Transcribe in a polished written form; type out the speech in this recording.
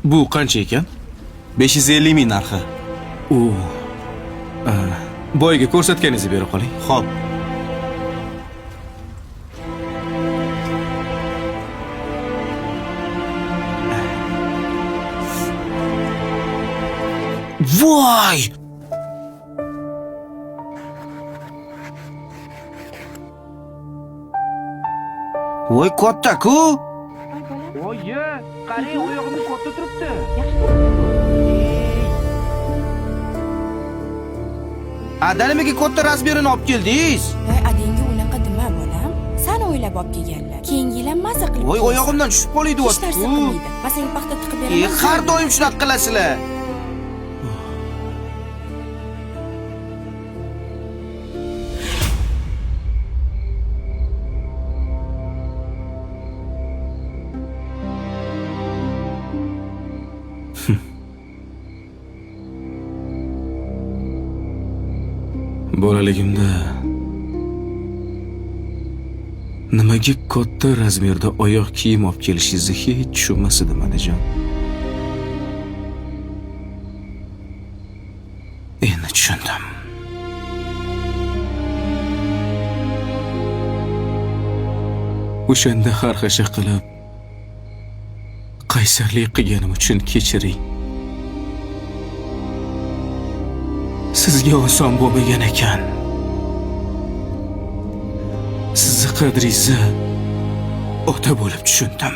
Bu qancha ekan? 550 ming narxi. U boyga ko'rsatganingizni bera qoling. Xo'p. Voy! Voy, katta-ku! Voy, qarang, oyog'imda katta turibdi. Ada, nimaga katta razmerini olib keldingiz? Voy, adangga unaqa dema, bolam. San o'ylab olib kelganlar. Keyingi yil ham maza qilib. Voy, kiysan. oyog'imdan tushib qolay Hech narsa deyapti-ku. qilmaydi. Man senga paxta tiqib beraman. Har doim shunaqa qilasizlar. Bolaligimda nimaga katta razmerda oyoq kiyim olib kelishingizni hech tushunmas edim, adajon. Endi tushundim. O'shanda xarxasha qilib qaysarlik qilganim uchun kechiring. Sizga oson bo'lmagan ekan. Sizni qadringizni ota bo'lib tushundim.